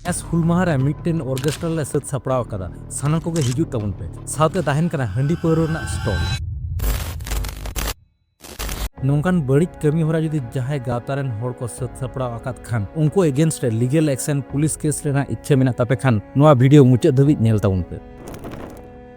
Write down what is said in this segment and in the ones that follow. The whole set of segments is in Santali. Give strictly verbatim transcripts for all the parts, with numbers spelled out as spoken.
ᱱᱮᱥ ᱦᱩᱞ ᱢᱟᱦᱟ ᱨᱮ ᱢᱤᱫᱴᱮᱱ ᱚᱨᱜᱮᱥᱴᱨᱟ ᱞᱮ ᱥᱟᱹᱛ ᱥᱟᱯᱲᱟᱣ ᱟᱠᱟᱫᱟ, ᱥᱟᱱᱟᱢ ᱠᱚᱜᱮ ᱦᱤᱡᱩᱜ ᱛᱟᱵᱚᱱ ᱯᱮ᱾ ᱥᱟᱶᱛᱮ ᱛᱟᱦᱮᱱ ᱠᱟᱱᱟ ᱦᱟᱺᱰᱤ ᱯᱟᱹᱣᱨᱟᱹ ᱨᱮᱱᱟᱜ ᱥᱴᱚᱞ᱾ ᱱᱚᱝᱠᱟᱱ ᱵᱟᱹᱲᱤᱡ ᱠᱟᱹᱢᱤ ᱦᱚᱨᱟ ᱡᱩᱫᱤ ᱡᱟᱦᱟᱸᱭ ᱜᱟᱶᱛᱟ ᱨᱮᱱ ᱦᱚᱲ ᱠᱚ ᱥᱟᱹᱛ ᱥᱟᱯᱲᱟᱣ ᱟᱠᱟᱫ ᱠᱷᱟᱱ, ᱩᱱᱠᱩ ᱮᱜᱮᱱᱥᱴ ᱨᱮ ᱞᱤᱜᱮᱞ ᱮᱠᱥᱮᱱ, ᱯᱩᱞᱤᱥ ᱠᱮᱥ ᱨᱮᱱᱟᱜ ᱤᱪᱪᱷᱟᱹ ᱢᱮᱱᱟᱜ ᱛᱟᱯᱮ ᱠᱷᱟᱱ, ᱱᱚᱣᱟ ᱵᱷᱤᱰᱤᱭᱳ ᱢᱩᱪᱟᱹᱫ ᱫᱷᱟᱹᱵᱤᱡ ᱧᱮᱞ ᱛᱟᱵᱚᱱ ᱯᱮ᱾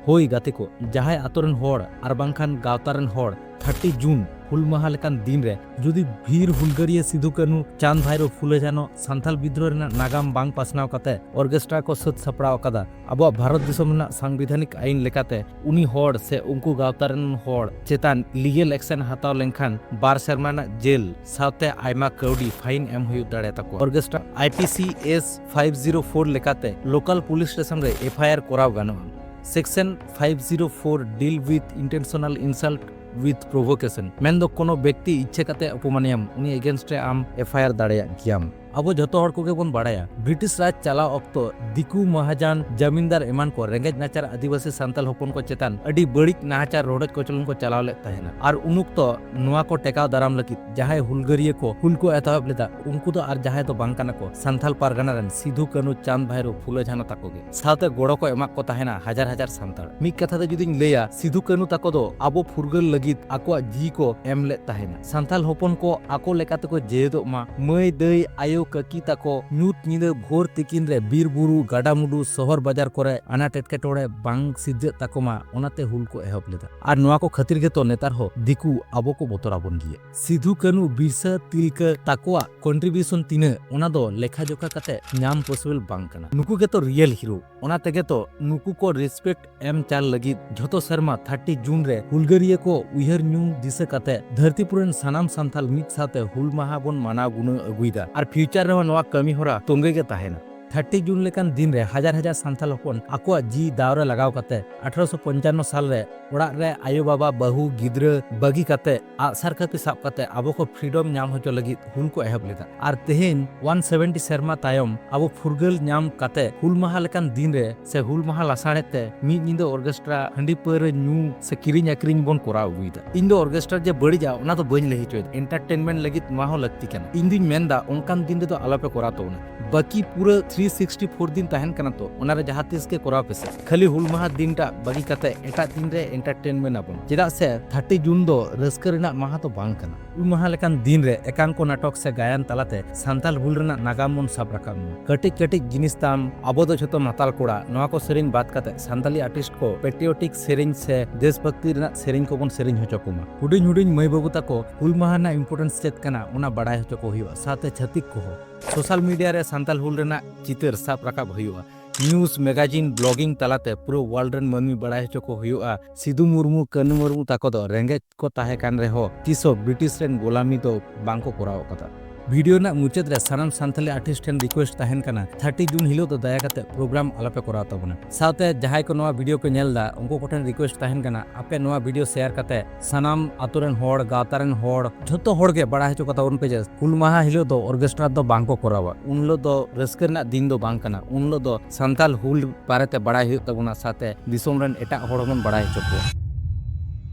ᱦᱳᱭ ᱜᱟᱛᱮ ᱠᱚ, ᱡᱟᱦᱟᱸᱭ ᱟᱛᱳ ᱨᱮᱱ ᱦᱚᱲ ᱟᱨ ᱵᱟᱝᱠᱷᱟᱱ ᱜᱟᱶᱛᱟ ᱨᱮᱱ ᱦᱚᱲ ᱛᱷᱟᱨᱴᱤ ᱡᱩᱱ ᱦᱩᱞ ᱢᱟᱦᱟ ᱞᱮᱠᱟᱱ ᱫᱤᱱ ᱨᱮ ᱡᱩᱫᱤ ᱵᱷᱤᱨ ᱦᱩᱞᱜᱟᱹᱨᱤᱭᱟᱹ ᱥᱤᱫᱩ ᱠᱟᱹᱱᱦᱩ, ᱪᱟᱸᱫᱽ ᱵᱷᱟᱭᱨᱳ, ᱯᱷᱩᱞᱳ ᱡᱷᱟᱱᱳ ᱥᱟᱱᱛᱟᱞ ᱵᱤᱫᱽᱨᱳᱦᱚ ᱨᱮᱱᱟᱜ ᱱᱟᱜᱟᱢ ᱵᱟᱝ ᱯᱟᱥᱱᱟᱣ ᱠᱟᱛᱮ ᱚᱨᱜᱮᱥᱴᱨᱟ ᱠᱚ ᱥᱟᱹᱛ ᱥᱟᱯᱲᱟᱣ ᱟᱠᱟᱫᱟ, ᱟᱵᱚᱣᱟᱜ ᱵᱷᱟᱨᱚᱛ ᱫᱤᱥᱚᱢ ᱨᱮᱱᱟᱜ ᱥᱟᱝᱵᱤᱫᱷᱟᱱᱤᱠ ᱟᱹᱭᱤᱱ ᱞᱮᱠᱟᱛᱮ ᱩᱱᱤ ᱦᱚᱲ ᱥᱮ ᱩᱱᱠᱩ ᱜᱟᱶᱛᱟ ᱨᱮᱱ ᱦᱚᱲ ᱪᱮᱛᱟᱱ ᱞᱤᱜᱮᱞ ᱮᱠᱥᱮᱱ ᱦᱟᱛᱟᱣ ᱞᱮᱱᱠᱷᱟᱱ ᱵᱟᱨ ᱥᱮᱨᱢᱟ ᱨᱮᱱᱟᱜ ᱡᱮᱞ ᱥᱟᱶᱛᱮ ᱟᱭᱢᱟ ᱠᱟᱹᱣᱰᱤ ᱯᱷᱟᱭᱤᱱ ᱮᱢ ᱦᱩᱭᱩᱜ ᱫᱟᱲᱮ ᱛᱟᱠᱚᱣᱟ᱾ Orchestra I P C S five zero four ᱞᱮᱠᱟᱛᱮ ᱞᱳᱠᱟᱞ ᱯᱩᱞᱤᱥ ᱥᱴᱮᱥᱚᱱ ᱨᱮ ᱮᱯᱷ ᱟᱭ ᱟᱨ ᱠᱚᱨᱟᱣ ᱜᱟᱱᱚᱜᱼᱟ᱾ Section five zero four deal with intentional insult with provocation, ᱢᱮᱱᱫᱚ ᱠᱳᱱᱳ ᱵᱮᱠᱛᱤ ᱤᱪᱪᱷᱟᱹ ᱠᱟᱛᱮ ᱚᱯᱚᱢᱟᱱᱮᱭᱟᱢ, ᱩᱱᱤ ᱮᱜᱮᱱᱥᱴ ᱨᱮ ᱟᱢ ᱮᱯᱷ ᱟᱭ ᱟᱨ ᱫᱟᱲᱮᱭᱟᱜ ᱜᱮᱭᱟᱢ᱾ ᱟᱵᱚ ᱡᱷᱚᱛᱚ ᱦᱚᱲ ᱠᱚᱜᱮ ᱵᱚᱱ ᱵᱟᱲᱟᱭᱟ, ᱵᱨᱤᱴᱤᱥ ᱨᱟᱡᱽ ᱪᱟᱞᱟᱣ ᱚᱠᱛᱚ ᱫᱤᱠᱩ ᱢᱟᱦᱟᱡᱟᱱ, ᱡᱟᱢᱤᱱᱫᱟᱨ ᱮᱢᱟᱱ ᱠᱚ ᱨᱮᱸᱜᱮᱡ ᱱᱟᱪᱟᱨ ᱟᱹᱫᱤᱵᱟᱹᱥᱤ ᱥᱟᱱᱛᱟᱞ ᱦᱚᱯᱚᱱ ᱠᱚ ᱪᱮᱛᱟᱱ ᱟᱹᱰᱤ ᱵᱟᱹᱲᱤᱡ ᱱᱟᱦᱟᱪᱟᱨ, ᱨᱚᱰᱚᱡ ᱠᱚᱪᱞᱚᱱ ᱠᱚ ᱪᱟᱞᱟᱣ ᱞᱮᱫ ᱛᱟᱦᱮᱱᱟ᱾ ᱟᱨ ᱩᱱ ᱚᱠᱛᱚ ᱱᱚᱣᱟ ᱠᱚ ᱴᱮᱠᱟᱣ ᱫᱟᱨᱟᱢ ᱞᱟᱹᱜᱤᱫ ᱡᱟᱦᱟᱸᱭ ᱦᱩᱞᱜᱟᱹᱨᱤᱭᱟᱹ ᱠᱚ ᱦᱩᱞ ᱠᱚ ᱮᱛᱚᱦᱚᱵ ᱞᱮᱫᱟ, ᱩᱱᱠᱩ ᱫᱚ ᱟᱨ ᱡᱟᱦᱟᱸᱭ ᱫᱚ ᱵᱟᱝ ᱠᱟᱱᱟ ᱠᱚ, ᱥᱟᱱᱛᱟᱞ ᱯᱟᱨᱜᱟᱱᱟ ᱨᱮᱱ ᱥᱤᱫᱷᱩ, ᱠᱟᱹᱱᱦᱩ, ᱪᱟᱸᱫᱽ, ᱵᱷᱟᱭᱨᱳ, ᱯᱷᱩᱞᱳ, ᱡᱷᱟᱱᱳ ᱛᱟᱠᱚ ᱜᱮ᱾ ᱥᱟᱶᱛᱮ ᱜᱚᱲᱚ ᱠᱚ ᱮᱢᱟᱜ ᱠᱚ ᱛᱟᱦᱮᱱᱟ ᱦᱟᱡᱟᱨ ᱦᱟᱡᱟᱨ ᱥᱟᱱᱛᱟᱲ᱾ ᱢᱤᱫ ᱠᱟᱛᱷᱟ ᱛᱮ ᱡᱩᱫᱤᱧ ᱞᱟᱹᱭᱟ, ᱥᱤᱫᱷᱩ ᱠᱟᱹᱱᱦᱩ ᱛᱟᱠᱚ ᱫᱚ ᱟᱵᱚ ᱯᱷᱩᱨᱜᱟᱹᱞ ᱞᱟᱹᱜᱤᱫ ᱟᱠᱚᱣᱟᱜ ᱡᱤᱣᱤ ᱠᱚ ᱮᱢ ᱞᱮᱫ ᱛᱟᱦᱮᱱᱟ᱾ ᱥᱟᱱᱛᱟᱞ ᱦᱚᱯᱚᱱ ᱠᱚ ᱟᱠᱚ ᱞᱮᱠᱟ ᱛᱮᱠᱚ ᱡᱮᱣᱮᱫᱚᱜ ᱢᱟ, ᱢᱟᱹᱭ, ᱫᱟᱹᱭ, ᱟᱭᱳ, ᱠᱟᱹᱠᱤ ᱛᱟᱠᱚ ᱧᱩᱛ ᱧᱤᱫᱟᱹ ᱵᱷᱳᱨ ᱛᱤᱠᱤᱱ ᱨᱮ ᱵᱤᱨ ᱵᱩᱨᱩ, ᱜᱟᱰᱟ ᱢᱩᱰᱩ, ᱥᱚᱦᱚᱨ ᱵᱟᱡᱟᱨ ᱠᱚᱨᱮ ᱟᱱᱟᱴ ᱮᱴᱠᱮᱴᱚᱬᱮ ᱵᱟᱝ ᱥᱤᱨᱡᱟᱹᱜ ᱛᱟᱠᱚ ᱢᱟ, ᱚᱱᱟᱛᱮ ᱦᱩᱞ ᱠᱚ ᱮᱦᱚᱵ ᱞᱮᱫᱟ᱾ ᱟᱨ ᱱᱚᱣᱟ ᱠᱚ ᱠᱷᱟᱹᱛᱤᱨ ᱜᱮᱛᱚ ᱱᱮᱛᱟᱨ ᱦᱚᱸ ᱫᱤᱠᱩ ᱟᱵᱚ ᱠᱚ ᱵᱚᱛᱚᱨ ᱟᱵᱚᱱ ᱜᱮᱭᱟ᱾ ᱥᱤᱫᱷᱩ, ᱠᱟᱹᱱᱦᱩ, ᱵᱤᱨᱥᱟᱹ, ᱛᱤᱞᱠᱟᱹ ᱛᱟᱠᱚᱣᱟᱜ ᱠᱚᱱᱴᱨᱤᱵᱤᱭᱩᱥᱚᱱ ᱛᱤᱱᱟᱹᱜ, ᱚᱱᱟ ᱫᱚ ᱞᱮᱠᱷᱟ ᱡᱚᱠᱷᱟ ᱠᱟᱛᱮ ᱧᱟᱢ ᱯᱚᱥᱤᱵᱚᱞ ᱵᱟᱝ ᱠᱟᱱᱟ᱾ ᱱᱩᱠᱩ ᱜᱮᱛᱚ ᱨᱤᱭᱮᱞ ᱦᱤᱨᱳ᱾ ᱚᱱᱟ ᱛᱮᱜᱮ ᱛᱚ ᱱᱩᱠᱩ ᱠᱚ ᱨᱮᱥᱯᱮᱠᱴ ᱮᱢ ᱪᱟᱞ ᱞᱟᱹᱜᱤᱫ ᱡᱷᱚᱛᱚ ᱥᱮᱨᱢᱟ ᱛᱷᱟᱨᱴᱤ ᱡᱩᱱ ᱨᱮ ᱦᱩᱞᱜᱟᱹᱨᱤᱭᱟᱹ ᱠᱚ ᱩᱭᱦᱟᱹᱨ ᱧᱩᱢ ᱫᱤᱥᱟᱹ ᱠᱟᱛᱮ ᱫᱷᱟᱹᱨᱛᱤ ᱯᱩᱨᱤ ᱨᱮᱱ ᱥᱟᱱᱟᱢ ᱥᱟᱱᱛᱟᱞ ᱢᱤᱫ ᱥᱟᱶᱛᱮ ᱦᱩᱞ ᱢᱟᱦᱟ ᱵᱚᱱ ᱢᱟᱱᱟᱣ ᱜᱩᱱᱟᱹᱣ ᱟᱹᱜᱩᱭᱮᱫᱟ᱾ ᱟᱨ ᱯᱷᱤᱭᱩᱪᱟᱨ ᱨᱮᱦᱚᱸ ᱱᱚᱣᱟ ᱠᱟᱹᱢᱤ ᱦᱚᱨᱟ ᱛᱚᱸᱜᱮ ᱜᱮ ᱛᱟᱦᱮᱱᱟ᱾ ᱛᱷᱟᱨᱴᱤ ᱡᱩᱱ ᱞᱮᱠᱟᱱ ᱫᱤᱱ ᱨᱮ ᱦᱟᱡᱟᱨ ᱦᱟᱡᱟᱨ ᱥᱟᱱᱛᱟᱞ ᱦᱚᱯᱚᱱ ᱟᱠᱚᱣᱟᱜ ᱡᱤᱣᱤ ᱫᱟᱣ ᱨᱮ ᱞᱟᱜᱟᱣ ᱠᱟᱛᱮ ᱟᱴᱷᱨᱚᱥᱚ ᱯᱚᱧᱪᱟᱱᱱᱚ ᱥᱟᱞ ᱨᱮ ᱚᱲᱟᱜ ᱨᱮ ᱟᱭᱳ ᱵᱟᱵᱟ, ᱵᱟᱹᱦᱩ, ᱜᱤᱫᱽᱨᱟᱹ ᱵᱟᱹᱜᱤ ᱠᱟᱛᱮ ᱟᱜᱼᱥᱟᱨ ᱠᱟᱹᱯᱤ ᱥᱟᱵ ᱠᱟᱛᱮ ᱟᱵᱚ ᱠᱚ ᱯᱷᱨᱤᱰᱚᱢ ᱧᱟᱢ ᱦᱚᱪᱚ ᱞᱟᱹᱜᱤᱫ ᱦᱩᱞ ᱠᱚ ᱮᱦᱚᱵ ᱞᱮᱫᱟ᱾ ᱟᱨ ᱛᱮᱦᱮᱧ ᱚᱣᱟᱱ ᱥᱮᱵᱷᱮᱱᱴᱤ ᱥᱮᱨᱢᱟ ᱛᱟᱭᱚᱢ ᱟᱵᱚ ᱯᱷᱩᱨᱜᱟᱹᱞ ᱧᱟᱢ ᱠᱟᱛᱮ ᱦᱩᱞ ᱢᱟᱦᱟ ᱞᱮᱠᱟᱱ ᱫᱤᱱ ᱨᱮ ᱥᱮ ᱦᱩᱞ ᱢᱟᱦᱟ ᱞᱟᱥᱟᱲᱦᱮᱫ ᱛᱮ ᱢᱤᱫ ᱧᱤᱫᱟᱹ ᱚᱨᱜᱮᱥᱴᱨᱟ, ᱦᱟᱺᱰᱤ ᱯᱟᱹᱣᱨᱟᱹ ᱧᱩ ᱥᱮ ᱠᱤᱨᱤᱧ ᱟᱹᱠᱷᱨᱤᱧ ᱵᱚᱱ ᱠᱚᱨᱟᱣ ᱟᱹᱜᱩᱭᱮᱫᱟ᱾ ᱤᱧ ᱫᱚ ᱚᱨᱜᱮᱥᱴᱨᱟ ᱡᱮ ᱵᱟᱹᱲᱤᱡᱟ, ᱚᱱᱟ ᱫᱚ ᱵᱟᱹᱧ ᱞᱟᱹᱭ ᱦᱚᱪᱚᱭᱮᱫᱟ᱾ ᱮᱱᱴᱟᱨᱴᱮᱱᱢᱮᱱᱴ ᱞᱟᱹᱜᱤᱫ ᱱᱚᱣᱟ ᱦᱚᱸ ᱞᱟᱹᱠᱛᱤ ᱠᱟᱱᱟ᱾ ᱤᱧ ᱫᱩᱧ ᱢᱮᱱᱫᱟ ᱚᱱᱠᱟᱱ ᱫᱤᱱ ᱨᱮᱫᱚ ᱟᱞᱚᱯᱮ ᱠᱚᱨᱟᱣ ᱛᱟᱵᱚᱱᱟ᱾ ᱵᱟᱹᱠᱤ ᱯᱩᱨᱟᱹ ᱛᱷᱨᱤ ᱥᱤᱠᱥᱴᱤ ᱯᱷᱳᱨ ᱫᱤᱱ ᱛᱟᱦᱮᱱ ᱠᱟᱱᱟ, ᱛᱚ ᱚᱱᱟᱨᱮ ᱡᱟᱦᱟᱸ ᱛᱤᱥ ᱜᱮ ᱠᱚᱨᱟᱣ ᱯᱮᱥᱮ᱾ ᱠᱷᱟᱹᱞᱤ ᱦᱩᱞ ᱢᱟᱦᱟ ᱫᱤᱱᱴᱟᱜ ᱵᱟᱹᱜᱤ ᱠᱟᱛᱮ ᱮᱴᱟᱜ ᱫᱤᱱ ᱨᱮ ᱮᱱᱴᱟᱨᱴᱮᱱᱢᱮᱱᱴ ᱟᱵᱚᱱ, ᱪᱮᱫᱟᱜ ᱥᱮ ᱛᱷᱟᱨᱴᱤ ᱡᱩᱱ ᱫᱚ ᱨᱟᱹᱥᱠᱟᱹ ᱨᱮᱱᱟᱜ ᱢᱟᱦᱟ ᱫᱚ ᱵᱟᱝ ᱠᱟᱱᱟ᱾ ᱦᱩᱞ ᱢᱟᱦᱟ ᱞᱮᱠᱟᱱ ᱫᱤᱱ ᱨᱮ ᱮᱠᱟᱝᱠᱚ ᱱᱟᱴᱚᱠ ᱥᱮ ᱜᱟᱭᱟᱱ ᱛᱟᱞᱟᱛᱮ ᱥᱟᱱᱛᱟᱞ ᱦᱩᱞ ᱨᱮᱱᱟᱜ ᱱᱟᱜᱟᱢ ᱵᱚᱱ ᱥᱟᱵ ᱨᱟᱠᱟᱵ ᱢᱟ᱾ ᱠᱟᱹᱴᱤᱡ ᱠᱟᱹᱴᱤᱡ ᱡᱤᱱᱤᱥ ᱛᱟᱢ, ᱟᱵᱚ ᱫᱚ ᱡᱷᱚᱛᱚ ᱢᱟᱛᱟᱞ ᱠᱚᱲᱟ, ᱱᱚᱣᱟ ᱠᱚ ᱥᱮᱨᱮᱧ ᱵᱟᱫ ᱠᱟᱛᱮ ᱥᱟᱱᱛᱟᱞᱤ ᱟᱨᱴᱤᱥᱴ ᱠᱚ ᱯᱮᱴᱨᱤᱭᱚᱴᱤᱠ ᱥᱮᱨᱮᱧ ᱥᱮ ᱫᱮᱥ ᱵᱷᱚᱠᱛᱤ ᱨᱮᱱᱟᱜ ᱥᱮᱨᱮᱧ ᱠᱚᱵᱚᱱ ᱥᱮᱨᱮᱧ ᱦᱚᱪᱚ ᱠᱚᱢᱟ᱾ ᱦᱩᱰᱤᱧ ᱦᱩᱰᱤᱧ ᱢᱟᱹᱭ ᱵᱟᱹᱵᱩ ᱛᱟᱠᱚ ᱦᱩᱞ ᱢᱟᱦᱟ ᱨᱮᱱᱟᱜ ᱤᱢᱯᱚᱨᱴᱮᱱᱥ ᱪᱮᱫ ᱠᱟᱱᱟ, ᱚᱱᱟ ᱵᱟᱲᱟᱭ ᱦᱚᱪᱚ ᱠᱚ ᱦᱩᱭᱩᱜᱼᱟ᱾ ᱥᱟᱶᱛᱮ ᱪᱷᱟᱹᱛᱤᱠ ᱠᱚᱦᱚᱸ ᱥᱳᱥᱟᱞ ᱢᱤᱰᱤᱭᱟ ᱨᱮ ᱥᱟᱱᱛᱟᱞ ᱦᱩᱞ ᱨᱮᱱᱟᱜ ᱪᱤᱛᱟᱹᱨ ᱥᱟᱵ ᱨᱟᱠᱟᱵ ᱦᱩᱭᱩᱜᱼᱟ᱾ ᱱᱤᱭᱩᱡᱽ, ᱢᱮᱜᱟᱡᱤᱱ, ᱵᱞᱚᱜᱤᱝ ᱛᱟᱞᱟᱛᱮ ᱯᱩᱨᱟᱹ ᱣᱟᱨᱞᱰ ᱨᱮᱱ ᱢᱟᱹᱱᱢᱤ ᱵᱟᱲᱟᱭ ᱦᱚᱪᱚ ᱠᱚ ᱦᱩᱭᱩᱜᱼᱟ᱾ ᱥᱤᱫᱩ ᱢᱩᱨᱢᱩ, ᱠᱟᱹᱱᱩ ᱢᱩᱨᱢᱩ ᱛᱟᱠᱚ ᱫᱚ ᱨᱮᱸᱜᱮᱡ ᱠᱚ ᱛᱟᱦᱮᱸ ᱠᱟᱱ ᱨᱮᱦᱚᱸ ᱛᱤᱥ ᱦᱚᱸ ᱵᱨᱤᱴᱤᱥ ᱨᱮᱱ ᱜᱳᱞᱟᱢᱤ ᱫᱚ ᱵᱟᱝ ᱠᱚ ᱠᱚᱨᱟᱣ ᱟᱠᱟᱫᱟ᱾ ᱵᱷᱤᱰᱤᱭᱳ ᱨᱮᱱᱟᱜ ᱢᱩᱪᱟᱹᱫ ᱨᱮ ᱥᱟᱱᱟᱢ ᱥᱟᱱᱛᱟᱞᱤ ᱟᱨᱴᱤᱥᱴ ᱴᱷᱮᱱ ᱨᱤᱠᱩᱭᱮᱥᱴ ᱛᱟᱦᱮᱱ ᱠᱟᱱᱟ, ᱛᱷᱟᱨᱴᱤ ᱡᱩᱱ ᱦᱤᱞᱳᱜ ᱫᱚ ᱫᱟᱭᱟ ᱠᱟᱛᱮ ᱯᱨᱳᱜᱨᱟᱢ ᱟᱞᱚᱯᱮ ᱠᱚᱨᱟᱣ ᱛᱟᱵᱚᱱᱟ᱾ ᱥᱟᱶᱛᱮ ᱡᱟᱦᱟᱸᱭ ᱠᱚ ᱱᱚᱣᱟ ᱵᱷᱤᱰᱤᱭᱳ ᱠᱚ ᱧᱮᱞ ᱮᱫᱟ, ᱩᱱᱠᱩ ᱠᱚᱴᱷᱮᱱ ᱨᱤᱠᱩᱭᱮᱥᱴ ᱛᱟᱦᱮᱱ ᱠᱟᱱᱟ, ᱟᱯᱮ ᱱᱚᱣᱟ ᱵᱷᱤᱰᱤᱭᱳ ᱥᱮᱭᱟᱨ ᱠᱟᱛᱮ ᱥᱟᱱᱟᱢ ᱟᱛᱳ ᱨᱮᱱ ᱦᱚᱲ, ᱜᱟᱶᱛᱟ ᱨᱮᱱ ᱦᱚᱲ, ᱡᱷᱚᱛᱚ ᱦᱚᱲ ᱜᱮ ᱵᱟᱲᱟᱭ ᱦᱚᱪᱚ ᱠᱟᱛᱟ ᱵᱚᱱ ᱯᱮ ᱡᱮ ᱦᱩᱞ ᱢᱟᱦᱟ ᱦᱤᱞᱳᱜ ᱫᱚ ᱚᱨᱜᱮᱥᱴᱨᱟ ᱫᱚ ᱵᱟᱝ ᱠᱚ ᱠᱚᱨᱟᱣᱟ᱾ ᱩᱱ ᱦᱤᱞᱳᱜ ᱫᱚ ᱨᱟᱹᱥᱠᱟᱹ ᱨᱮᱱᱟᱜ ᱫᱤᱱ ᱫᱚ ᱵᱟᱝ ᱠᱟᱱᱟ᱾ ᱩᱱ ᱦᱤᱞᱳᱜ ᱫᱚ ᱥᱟᱱᱛᱟᱞ ᱦᱩᱞ ᱵᱟᱨᱮᱛᱮ ᱵᱟᱲᱟᱭ ᱦᱩᱭᱩᱜ ᱛᱟᱵᱚᱱᱟ, ᱥᱟᱶᱛᱮ ᱫᱤᱥᱚᱢ ᱨᱮᱱ ᱮᱴᱟᱜ ᱦᱚᱲ ᱦᱚᱸᱵᱚᱱ ᱵᱟᱲᱟᱭ ᱦᱚᱪᱚ ᱠᱚᱣᱟ᱾